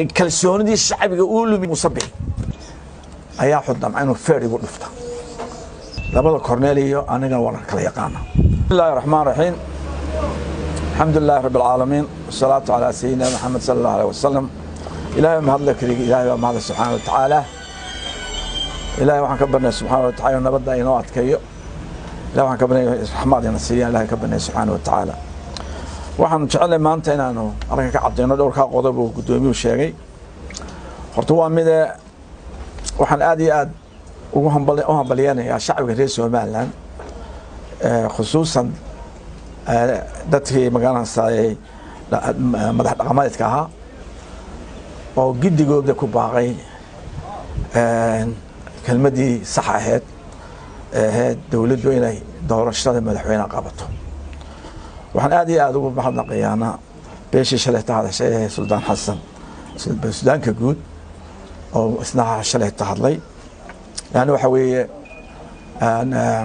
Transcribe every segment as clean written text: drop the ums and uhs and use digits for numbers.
Kalsoonidii shacbiga uu lumi Muuse Biixi ayaa wuxuu damca inuu feer igu dhufta. Labada korneel iyo anigana waa kala yaqaana. Bismillahi raxmaan raxiim, alxamdu lilahi rabbi alcaalamiin, wasalaatu calaa sayidina Maxamed sala allahu aleyh wasalam. Ilahay baa mahadle keligi, Ilahay baa mahadle subxaana wa tacaala. Ilahay waxaan ka barnay subxaana wa tacala nabadda inoo adkeeyo. Ilahay waxaan ka barnay raxmaad ina siiya. Ilahay ka barnay subxaana wa tacaala. Waxaanu jecelnay maanta inaanu arrinka ka caddayno dhowrkaa qodob uu guddoomiyuhu sheegay. Horta waa mide, waxaan aad iyo aad ugu u hambalyeynayaa shacbiga reer Somaliland, khusuusan dadkii magaranaysaayey madax dhaqameedka ahaa oo giddigooda ku baaqay kelmaddii sax ahayd ee ahayd dowladdu inay doorashada madaxweyneha qabato. Waxaan aad iyo aad ugu mahadnaqayaana beeshii shalayta hadashay ee Suldaan Xasan, suldaanka guud, oo isna shalayta hadlay. Yani waxa weeye,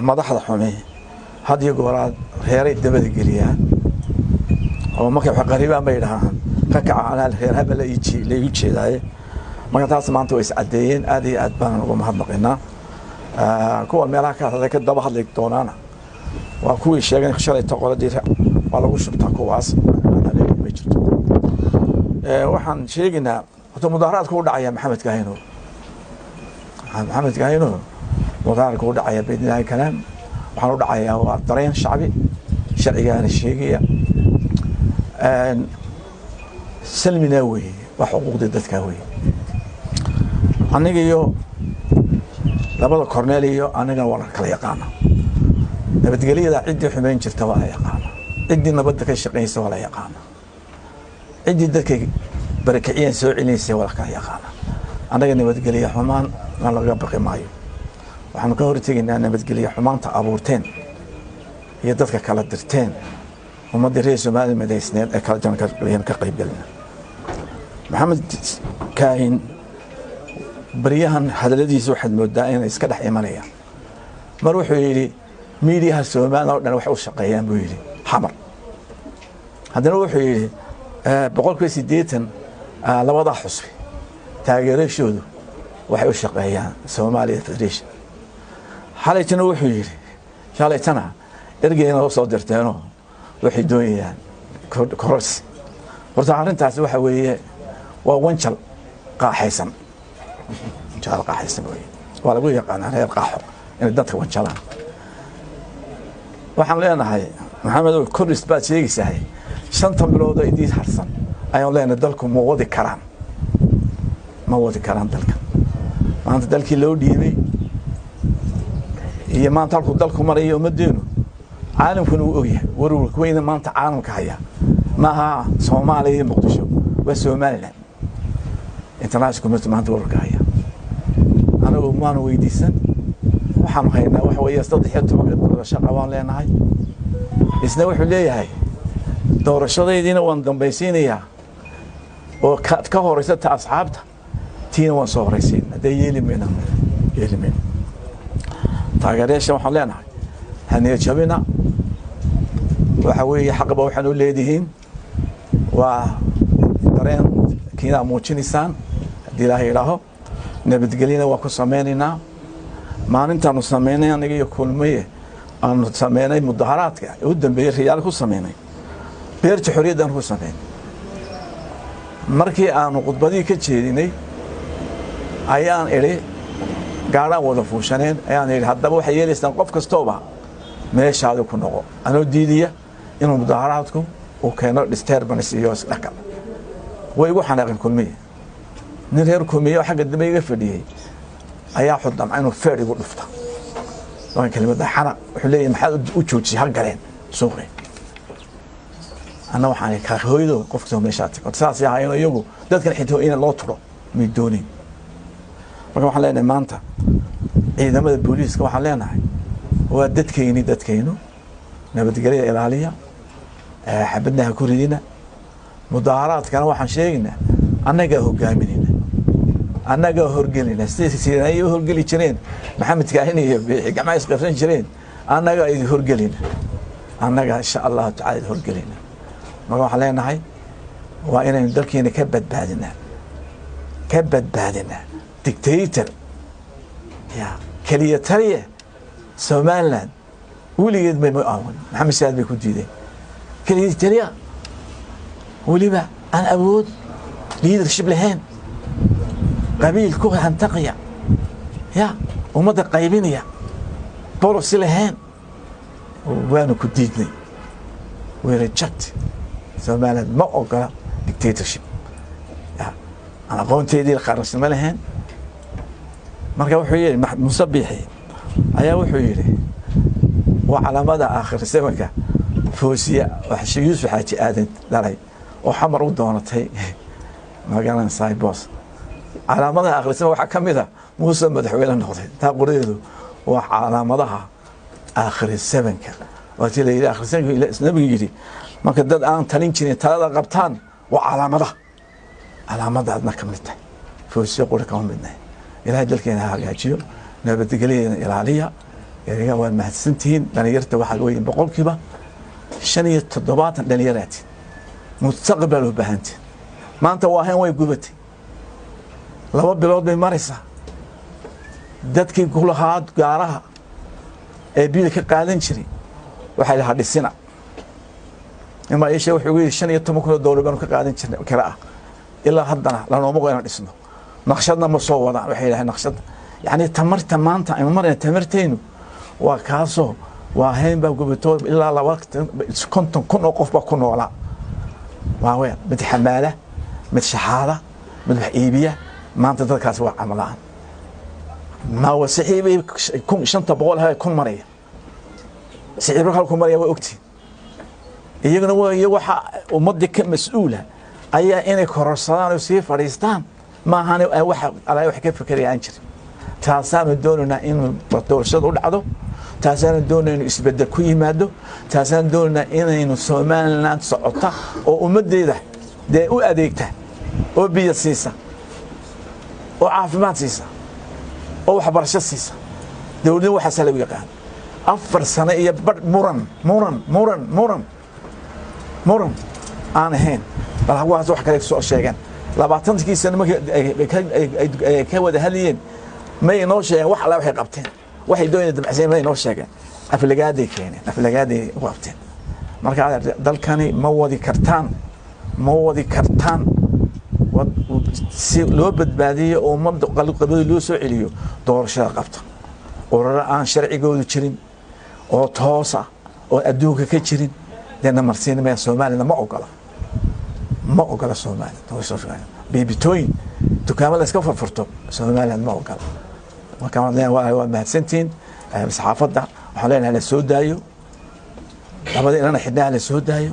madaxda xumi had iyo gooraad reeray dabada geliyaan oo markay wax qariibaan bay dhahaan ka kaca, anaa reer haba la iigu jeedaaye. Marka taas maanta way is caddeeyeen, aad iyo aad baan ugu mahadnaqaynaa. Kuwa meelaha ka hadlay ka daba hadli doonaana waa kuwii sheegay shalayta qoladii waa lagu shubtaa, kuwaas ma jirto. Waxaan sheegaynaa horta mudaaharaadku u dhacaya Maxamed Kahino, Maxamed Kahino mudaaharaadku u dhacaya biidni illahi kalaam. Waxaan u dhacayaa waa dareen shacbi, sharcigaana sheegaya, salmina weeye, waa xuquuqdii dadkaa weeye. Aniga iyo labada korneel iyo anigana waa kala yaqaana. Nabadgelyada ciddii xumeyn jirta waa la yaqaana, ciddii nabadda ka shaqeynaysa waa la yaqaana, ciddii dadkay barakiciyeen soo celinaysa waa la kala yaqaana. Annaga nabadgelye xumaan na laga baqi maayo. Waxaanu ka hortegaynaa nabadgelye xumaanta abuurteen iyo dadka kala dirteen, ummaddii reer Soomaaliya midaysneed ee kala jaran ka qaybgelina. Maxamed Kaahin baryahan hadalladiisa waxaad moodaa inay iska dhex imanayaan. Mar wuxuu yidhi miidiyaha Soomaaliya oo dhan waxay u shaqeeyaan buu yidhi Xamar. Haddana wuxuu yidhi 80% labadaa xusbi taageerashoodu waxay u shaqeeyaan Soomaaliya Federation. Xalaytana wuxuu yidhi, shalaytana ergeyna u soo dirteenoo waxay doonayaan kororsi. Horta arrintaasi waxa weeye waa wanjal qaaxaysan, wanjal qaaxaysan weye. Waa lagu yaqaanaa reer qaaxo inay dadka wanjalaan. Waxaan leenahay, Maxamedow, kordhis baad sheegaysahay, 5ta bilood oo idiin harsan ayaan leenahay dalku ma wadi karaan, ma wadi karaan dalka. Maanta dalkii loo dhiibay iyo maanta halkuu dalku maraya ummaddeenu caalamkuna wuu ogyahay. Warwarka weyna maanta caalamka haya maaha Soomaaliya iyo Muqdisho, waa Somaliland. International community maanta warwarka haya anagu maanu weydiisan. Waxaanu haynaa waxa weeye 13-ka doorasho qabaan leenahay. Isna wuxuu leeyahay doorashadaydiina waan dambaysiinayaa oo ka horeysa ta asxaabta, tiina waan soo horeysiin. Haddee yeeli mayna, yeeli mayna. Taageerayaasha waxaan leenahay haniya jabina. Waxa weeye xaqba waxaan u leedihiin waa dareen kiinaa muujinaysaan. Haddii Ilaahay idhaaho, nabadgelyana waa ku samaynaynaa. Maalintaanu samaynay aniga iyo Kulmiye aanu sameynay mudaharaadka u dambeeyey Riyaal ku sameynay, beerta xorriyaddan ku sameynay, markii aanu khudbadihii ka jeedinay ayaan idhi, gaadhaan wada fuushaneen ayaan idhi, haddaba waxay yeelaysaan qof kastooba meeshaadi ku noqo, anoo diidiya inuu mudaharaadku uu keeno disturbance iyo isdhexgal. Way igu xanaaqeen Kulmiye. Nin reer Kulmiye oo xagga dambe iga fadhiyey ayaa wuxuu damca inuu feer igu dhufta. Waa kelimada xanaq. Wuxuu leeyahay, maxaad u joojisay? Ha galeen suuqii. Anna waxaan ka hooyado qof kastoo meeshaa tag. Horta saas yahay inuu iyagu dadkan xitoo in loo turo may doonayn. Marka waxaan leenahay maanta ciidamada booliiska, waxaan leenahay waa dadkayni, dadkaynu nabadgelyada ilaaliya, xabadna ha ku ridina. Mudaaharaadkana waxaan sheegaynaa annagaa hogaaminayna, annagaa horgelinaa, sida ay u horgeli jireen Maxamed Kaahin iyo Biixi, gacmaha isqabsan jireen. Annagaa idin horgelina, annagaa insha Allahu tacala idin horgelina. Marka waxaan leenahay waa inaynu dalkeena ka badbaadinaa. Ka badbaadinaa dictator ya keliya taliya. Somaliland weligeed bay ma aawan. Maxamed Siyaad bay ku diideen keliya taliya, weliba aan awood leadership lahayn, qabiil ku hantaqaya, ya ummadda qaybinaya, policy lahayn. Waanu ku diidnay. We reject. Somaliland ma ogola dictatorship ya aan aqoonteedii qarasnimo lahayn. Marka wuxuu yidhi Muuse Biixi ayaa wuxuu yidhi waa calaamada aakhir zamanka. Foosiya Yuusuf Xaaji Aadan dhalay oo Xamar u doonatay magaranaysaa boos. Calaamadaha aakhir zaman waxaa ka mid a Muuse madaxweyne noqday. Taa qoradeedu waa calaamadaha aakhir zamanka. Waa tii la yidhi aakhir zamanka, nabigu yidhi marka dad aan talin jirin talada qabtaan waa calaamadaha. Calaamada adna ka mid tahay, Foosiya qura kama midnahay. Ilaahay dalkeena ha hagaajiyo, nabadgelyadeena ilaaliya. Iyaga waad mahadsantihiin. Dhalinyarta waxaad weyiin 75% dhalinyaraati, mustaqbal u baahantiin. Maanta waa way gubatay, 2 bilood bay maraysaa. Dadkii ku lahaa gaaraha ee biil ka qaadan jiray waxay lahaa dhisina imaa isha. Wuxuu yidhi $15,000 baanu ka qaadan jirnay kale ah, ilaa haddana lanooma go inaan dhisno, naqshadna ma soo wadaan. Waxay yidhahdeen naqshad yacni tamarta maanta aynu marayna, tamartaynu waa kaasoo waa hayn baa gubato. Ilaa 50,000 oo qof baa ku noolaa. Waa weyn, mid xamaala, mid shaxaada, mid wax iibiya. Maanta dadkaasi waa camal la'aan. Ma wa sixiibay kun shanta boqol ahaa kun maraya, siciibro kale ku maraya. Waa ogtiin iyaguna waa iyo waxa ummadii ka mas-uula ayaa inay kororsadaan oo sii fadhiistaan maahan. Waxa alaa wax ka fekeraya aan jirin. Taasaanu doonaynaa inuu doorashada u dhacdo, taasaanu doonayna inuu isbedel ku yimaado, taasaanu doonaynaa inaynu Somaliland socota oo ummaddeeda dee u adeegta oo biyo siisa oo caafimaad siisa oo waxbarasho siisa. Dowladna waxaasaa lagu yaqaan. 4 sano iyo badh muran, muran, muran, muran, muran aan ahayn. Bal hawaas wax kale soo sheegeen. 20kii sano markii ay ka wada hadlayeen may inoo sheegeen wax alla waxay qabteen, waxay doonayeen dabacsan may inoo sheegeen. Aflagaaday keeneen, aflagaaday u qabteen. Marka dalkani ma wadi kartaan, ma wadi kartaan. Si loo badbaadiyo oo ummadda qalqabada loo soo celiyo, doorashada qabta. Ururo aan sharcigoodu jirin oo toosa oo adduunka ka jirin deena marsiin maya. Soomaalina ma ogola, ma ogola Soomaaliya biibitooyin dukaamo la iska furfurto. Somaliland ma ogola. Marka waan leenahay waa mahadsantihiin saxaafadda. Waxaan leenahay la soo daayo labada ilana xidhnaa, la soo daayo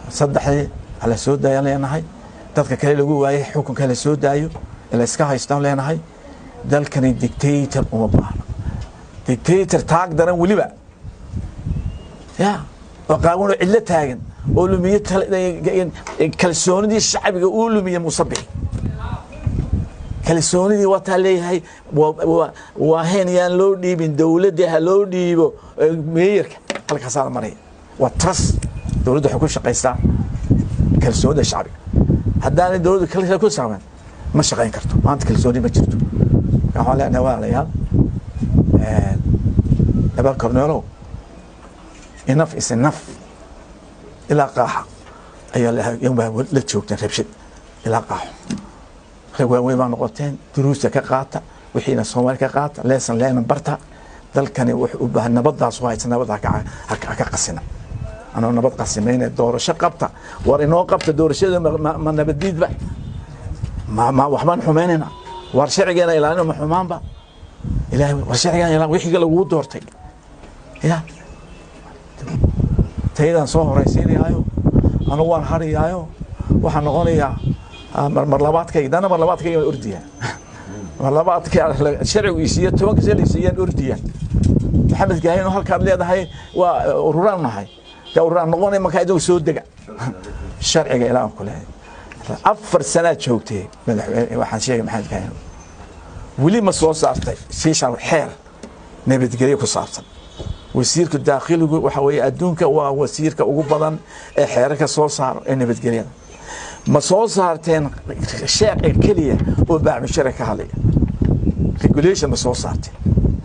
saddexdii, hala soo daayaan leenahay. Dadka kale lagu waayay xukunka la soo daayo la iska haystaan leenahay. Dalkani dictator uma baahno, dictator taag daran weliba ya oo qaawan oo cidlo taagan oo lumiye kalsoonidii shacbiga uu lumiye Muuse Bixi. Kalsoonidii wataa leeyahay waa hayn yaan loo dhiibin dowladda, ha loo dhiibo meeyarka. Halkaasaa la maraya. Waa trust. Dowladda waxay ku shaqaysaa kalsoonida shacbiga. Haddaanay dowladdu kalsooni ku saaban ma shaqayn karto. Maanta kalsooni ma jirto. Marka waxaan leenahay walaalayaal, laba korneelow, enough is enough. Ilaa qaaxa ayaa la joogteen rabshad, ilaa qaaxo. Rag waaweyn baa noqoteen, duruusta ka qaata wixiina Soomaali ka qaata, lesson learned barta. Dalkani wuxuu u baahan nabadaas u haysa, nabad ha ka qasina. Anoo nabad qasimayne doorasho qabta. War inoo qabta doorashada. Ma nabaddiidba ma waxbaan xumaynayna? War sharcigeena ilaalina, ma xumaanba? Ilahay war sharcigeena ilaalin wixii lagugu doortay. Ya taydaan soo horaysiinayaayo, anugu waan hariyaayo, waxaan noqonayaa mar labaadkayga dana, mar labaadkayga waan ordiyaa, mar labaadka sharcigu isiiyo 10ka sano isiiyaan ordiya. Maxamed Kaahin, halkaad leedahay waa ururaan nahay dee, ururaan noqonay. Markaa idigu soo dega, sharciga ilaa ku leeyahay. 4 sanaad joogtay madaxweyne. Waxaan sheegay Maxamed Kaahin weli ma soo saartay siishan xeer nabadgelyo ku saabsan. Wasiirka daakhiligu waxa weeye adduunka waa wasiirka ugu badan ee xeerarka soo saaro ee nabadgelyada. Ma soo saarteen sheeqa keliya oo baacmushara ka hadlaya? Regulation ma soo saarteen?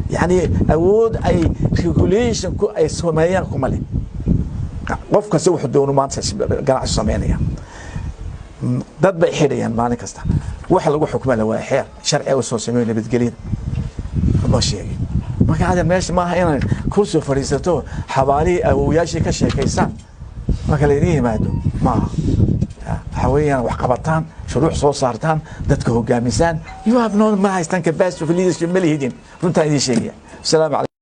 Yani awood ay regulationku ay sameeyaan kuma leh. Qof kasta wuxuu doono maanta ganacsi sameynaya. Dad bay xidhayaan maalin kasta. Waxa lagu xukma la waa xeer sharci u soo sameeyo nabadgelyada ma sheegin. Marka hadda meesha maaha inaad kursi fadhiisato, xabaalihii awowyaashii ka sheekaysaan marka laydin yimaado maaha. Waxa weeyaan wax qabataan, shuruuc soo saartaan, dadka hogaamisaan. You have no, ma haystaan capacity of leadership, ma lihidin. Runtaan idiin sheegaya. Asalaamu calaykum.